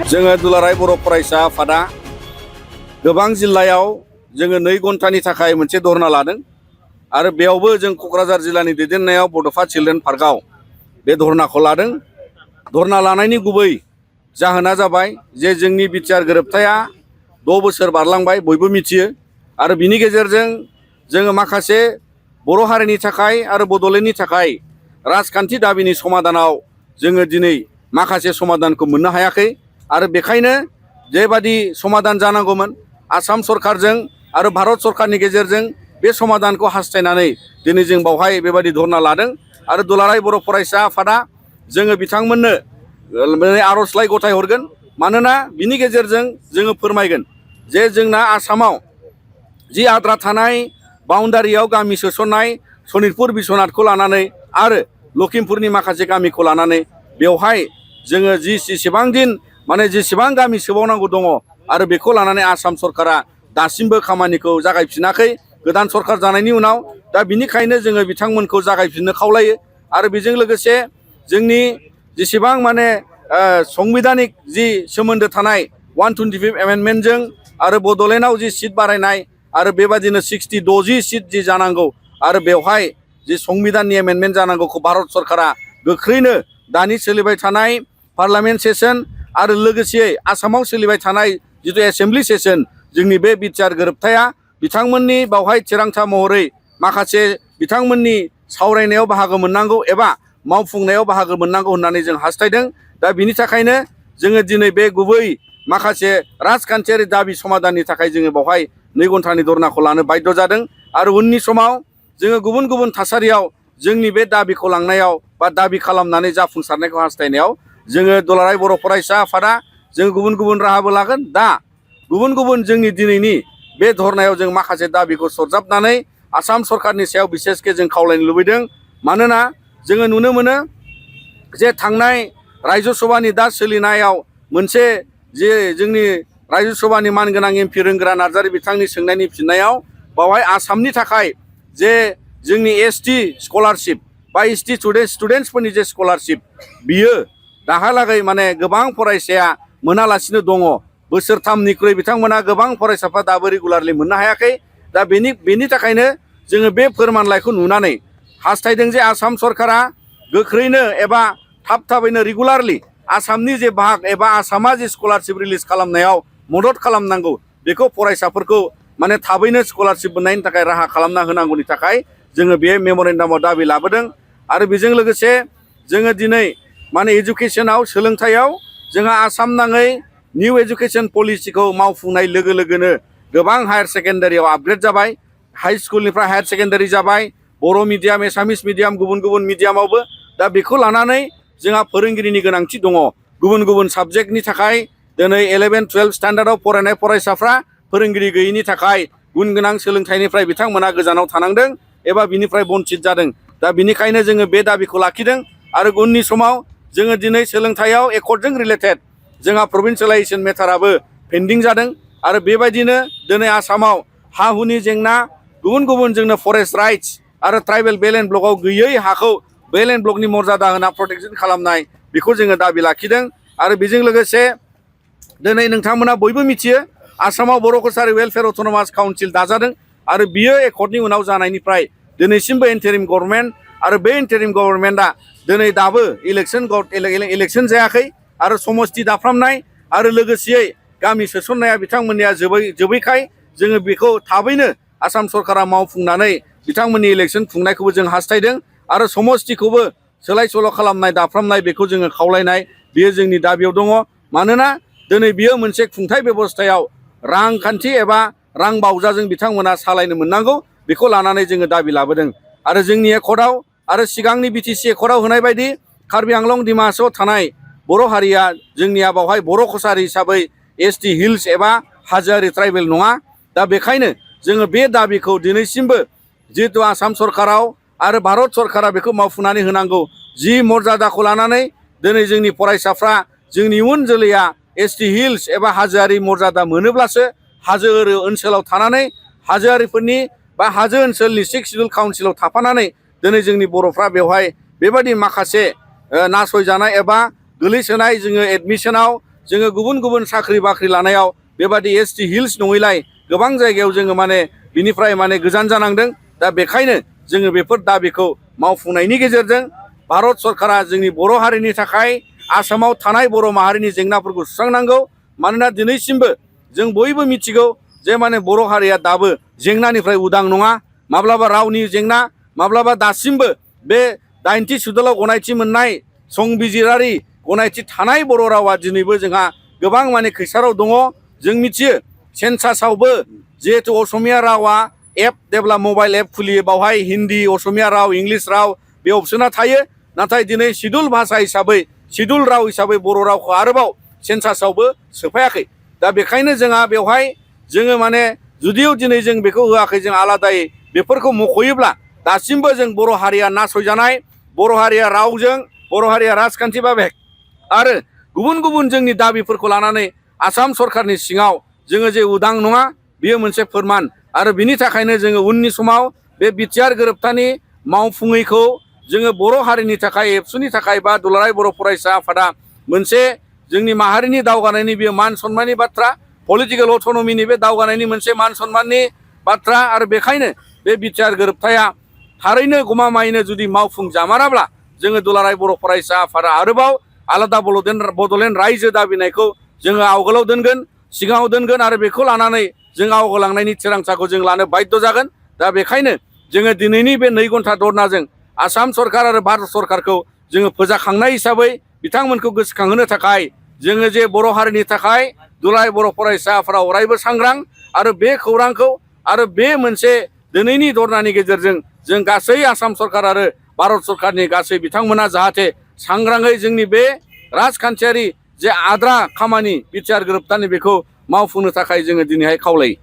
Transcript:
जोङो दुलाराय बर' फरायसा आफादा गोबां जिल्लायाव जोङो 2 घन्टानि थाखाय मोनसे धरना लादों आरो बेयावबो जों क'क्राझार जिल्लानि दैदेननायाव बड'फा चिल्ड्रेन पार्कआव बे धरनाखौ लादों। धरना लानायनि गुबै जाहोना जाबाय जे जोंनि बिटिआर गोरोबथाया 6 बोसोर बारलांबाय बयबो मिथियो आरो बिनि गेजेरजों जोङो माखासे बर' हारिनि थाखाय आरो बड'लेण्डनि थाखाय राजखान्थि दाबिनि समाधानाव जोङो दिनै माखासे समाधानखौ मोननो हायाखै आरो बेखायनो जेबादि समाधान जानांगौमोन आसाम सरकारजों आरो भारत सरकारनि गेजेरजों बे समाधानखौ हास्थायनानै दिनै जों बावहाय बेबादि धरना लादों आरो दुलाराय बर' फरायसा आफादा जोङो बिथांमोननो आर'जलाइ गथायहरगोन। मानोना बिनि गेजेरजों जोङो फोरमायगोन जे जोंना आसामाव जि आद्रा थानाय बाउन्डारियाव गामि सोसननाय सनितपुर बिश्वनाथखौ लानानै आरो लखिमपुरनि माखासे गामिखौ लानानै बेवहाय जोङो जेसेबां दिन जेसेबां गामि सोबावनांगौ दङ आरो बेखौ लानानै आसाम सरकारा दासिमबो खामानिखौ जागायफिनाखै गोदान सरकार जानायनि उनाव। दा बिनिखायनो जोङो बिथांमोनखौ जागायफिननो खावलायो आरो बेजों लोगोसे जोंनि जेसेबां संबिधानिक जि सोमोन्दो थानाय 125 एमेन्डमेन्टजों आरो बड'लेण्डआव जि सिट बारायनाय आरो बेबादिनो 60 सिट जि जानांगौ आरो बेवहाय जि संबिधाननि एमेन्डमेन्ट जानांगौखौ भारत सरकारा गोख्रैनो दानि सोलिबाय थानाय पार्लामेन्ट सेसन आरो लोगोसे आसामाव सोलिबाय थानाय जिथु एसेम्ब्लि सेसन जोंनि बे बिटिआर गोरोबथाया बिथांमोननि बावहाय थिरांथा महरै माखासे बिथांमोननि सावरायनायाव बाहागो मोननांगौ एबा मावफुंनायाव बाहागो मोननांगौ होननानै जों हास्थायदों। दा बिनि थाखायनो जोङो दिनै बे गुबै माखासे राजखान्थियारि दाबि समाधाननि थाखाय जोङो बावहाय 2 घन्टानि धरनाखौ लानो बाध्य जादों आरो उननि समाव जोङो गुबुन गुबुन थासारियाव जोंनि बे दाबिखौ लांनायाव बा दाबि खालामनानै जाफुंसारनायखौ हास्थायनायाव जोङो दुलाराय बर' फरायसा आफादा जों गुबुन गुबुन राहाबो लागोन। दा गुबुन गुबुन जोंनि दिनैनि बे धरनायाव जों माखासे दाबिखौ सरजाबनानै आसाम सरकारनि सायाव बिसेसके जों खावलायनो लुबैदों। मानोना जोङो नुनो मोनो जे थांनाय रायजो सभानि दा सोलिनायाव मोनसे जे जोंनि रायजो सभानि मानगोनां एमपि रोंगोरा नार्जारि बिथांनि सोंनायनि फिननायाव बावहाय आसामनि थाखाय जे जोंनि एसटि स्कलारशिप बा एसटि स्टुडेन्टसफोरनि जे स्कलारशिप बियो दाहालागै गोबां फरायसाया मोनालासिनो दङ। बोसोरथामनिख्रुइ बिथांमोना गोबां फरायसाफ्रा दाबो रेगुलारलि मोननो हायाखै। दा बेनि थाखायनो जोङो बे फोरमानलाइखौ नुनानै हास्थायदों जे आसाम सरकारा गोख्रैनो एबा थाबैनो रेगुलारलि आसामनि जे भाग एबा आसामा जे स्कलारशिप रिलिज खालामनायाव मदद खालामनांगौ बेखौ फरायसाफोरखौ थाबैनो स्कलारशिप मोननायनि थाखाय राहा खालामना होनांगौनि थाखाय जोङो बे मेम'रेन्डामाव दाबि लाबोदों। आरो बेजों लोगोसे जोङो दिनै एजुकेसनाव सोलोंथायाव जोंहा आसाम नाङै निउ एजुकेसन पलिसिखौ मावफुंनाय लोगो लोगोनो गोबां हायार सेकेन्डारियाव आपग्रेड जाबाय, हाइ स्कुलनिफ्राय हायार सेकेन्डारि जाबाय, बर' मिडियाम एसामिस मिडियाम गुबुन गुबुन मिडियामावबो। दा बेखौ लानानै जोंहा फोरोंगिरिनि गोनांथि दङ। गुबुन गुबुन साबजेक्टनि थाखाय दिनै 11-12 स्टेन्डार्डआव फरायनाय फरायसाफ्रा फोरोंगिरि गैयैनि थाखाय गुन गोनां सोलोंथाइनिफ्राय बिथांमोना गोजानाव थानांदों एबा बिनिफ्राय बन्चित जादों। दा बिनिखायनो जोङो बे दाबिखौ लाखिदों आरो उननि समाव जोङो दिनै सोलोंथाइयाव एकर्डजों रिलेटेड जोंहा प्रभिन्सियेलाइजेसन मेटाराबो पेन्डिं जादों आरो बेबायदिनो दिनै आसामाव हा हुनि जेंना गुबुन गुबुन जोंनो फरेस्ट राइट्स आरो ट्राइबेल बेल एन्ड ब्लकआव गैयै हाखौ बेल एन्ड ब्लकनि मर्यादा होना प्रटेकसन खालामनाय बेखौ जोङो दाबि लाखिदों। आरो बेजों लोगोसे दिनै नोंथांमोना बयबो मिथियो आसामाव बर' कसारि वेलफेयार अट'नमास काउन्सिल दाजादों आरो बियो एकर्डनि उनाव जानायनिफ्राय दिनैसिमबो इन्टारिम गभर्नमेन्ट आरो बे इन्टारिम गभर्नमेन्टआ दिनै दाबो इलेक्सन जायाखै आरो समस्ति दाफ्रामनाय आरो लोगोसेयै गामि सोसननाया बिथांमोननिया जोबैखाय जोङो बेखौ थाबैनो आसाम सरकारा मावफुंनानै बिथांमोननि इलेक्सन खुंनायखौबो जों हास्थायदों आरो समस्तिखौबो सोलाय सोल' खालामनाय दाफ्रामनाय बेखौ जोङो खावलायनाय बेयो जोंनि दाबियाव दङ। मानोना दिनै बियो मोनसे खुंथाय बेबस्थायाव रांखान्थि एबा रां बावजाजों बिथांमोना सालायनो मोननांगौ बेखौ लानानै जोङो दाबि लाबोदों। आरो जोंनि एकर्डआव आरो सिगांनि बिटिसि एकर्डआव होनाय बायदि कार्बि आंलं दिमा हासावआव थानाय बर' हारिया जोंनिया बावहाय बर' कसारि हिसाबै एसटि हिल्स एबा हाजोआरि ट्राइबेल नङा। दा बेखायनो जोङो बे दाबिखौ दिनैसिमबो जिहेतु आसाम सरकाराव आरो भारत सरकारा बेखौ मावफुंनानै होनांगौ। जि मर्यादाखौ लानानै दिनै जोंनि फरायसाफ्रा जोंनि इयुन जोलैया एसटि हिल्स एबा हाजोआरि मर्यादा मोनोब्लासो हाजो ओनसोलाव थानानै हाजोआरिफोरनि बा हाजो ओनसोलनि 6 सिडुल काउन्सिलाव थाफानानै दिनै जोंनि बर'फ्रा बेवहाय बेबायदि माखासे नासयजानाय एबा गोलैसोनाय जोङो एडमिसनाव जोङो गुबुन गुबुन साख्रि बाख्रि लानायाव बेबादि ST हिल्स नङैलाय गोबां जायगायाव जोङो माने बिनिफ्राय माने गोजान जानांदों। दा बेखायनो जोङो बेफोर दाबिखौ मावफुंनायनि गेजेरजों भारत सरकारा जोंनि बर' हारिनि थाखाय आसामाव थानाय बर' माहारिनि जेंनाफोरखौ सुस्रांनांगौ। मानोना दिनैसिमबो जों बयबो मिथिगौ जे माने बर' हारिया दाबो जेंनानिफ्राय उदां नङा। माब्लाबा रावनि जेंना, माब्लाबा दासिमबो बे 80 सिडुलाव गनायथि मोननाय संबिजिरारि गनायथि थानाय बर' रावा दिनैबो जोंहा गोबां माने खैसाराव दङ। जों मिथियो सेन्सासावबो जिहेथु असमिया रावा एप जेब्ला मबाइल एप खुलियो बावहाय हिन्दी, असमिया राव, इंलिस राव बे अपसना थायो। नाथाय दिनै सिडुल भाषा हिसाबै सिडुल राव हिसाबै बर' रावखौ आरोबाव सेन्सासावबो सोफायाखै। दा बेखायनो जोंहा बेवहाय जोङो माने जुदिও दिनै जों बेखौ होआखै, जों आलादायै बेफोरखौ मख'योब्ला दासिमबो जों बर' हारिया नासयजानाय, बर' हारिया रावजों, बर' हारिया राजखान्थि भाबै आरो गुबुन गुबुन जोंनि दाबिफोरखौ लानानै आसाम सरकारनि सिङाव जोङो जे उदां नङा बेयो मोनसे फोरमान। आरो बिनि थाखायनो जोङो उननि समाव बे बिटिआर गोरोबथानि मावफुङैखौ जोङो बर' हारिनि थाखाय, एबसुनि थाखाय बा दुलाराय बर' फरायसा आफादा मोनसे जोंनि माहारिनि दावगानायनि बेयो मान सनमाननि बाथ्रा, पलिटिकेल अट'नमिनि बे दावगानायनि मोनसे मान सनमाननि बाथ्रा। आरो बेखायनो बे बिटिआर गोरोबथाया थारैनो गमामायैनो जुदि मावफुंजामाराब्ला जोङो दुलाराय बर' फरायसा आफादा आरोबाव आलादा बड'लेण्ड रायजो दाबिनायखौ जोङो आवगोलाव दोनगोन, सिगाङाव दोनगोन आरो बेखौ लानानै जों आवगायलांनायनि थिरांथाखौ जों लानो बाध्य जागोन। दा बेखायनो जोङो दिनैनि बे 2 घन्टा धरनाजों आसाम सरकार आरो भारत सरकारखौ जोङो फोजाखांनाय हिसाबै बिथांमोनखौ गोसोखांहोनो थाखाय जोङो जे बर' हारिनि थाखाय दुलाराय बर' फरायसा आफादा अरायबो सांग्रां। आरो बे खौरांखौ आरो बे मोनसे दिनैनि धरनानि गेजेरजों जों गासै आसाम सरकार आरो भारत सरकारनि गासै बिथांमोना जाहाथे सांग्राङै जोंनि बे राजखान्थियारि जे आद्रा खामानि बिटिआर गोरोबथानि बेखौ मावफुंनो थाखाय जोङो दिनैहाय खावलायो।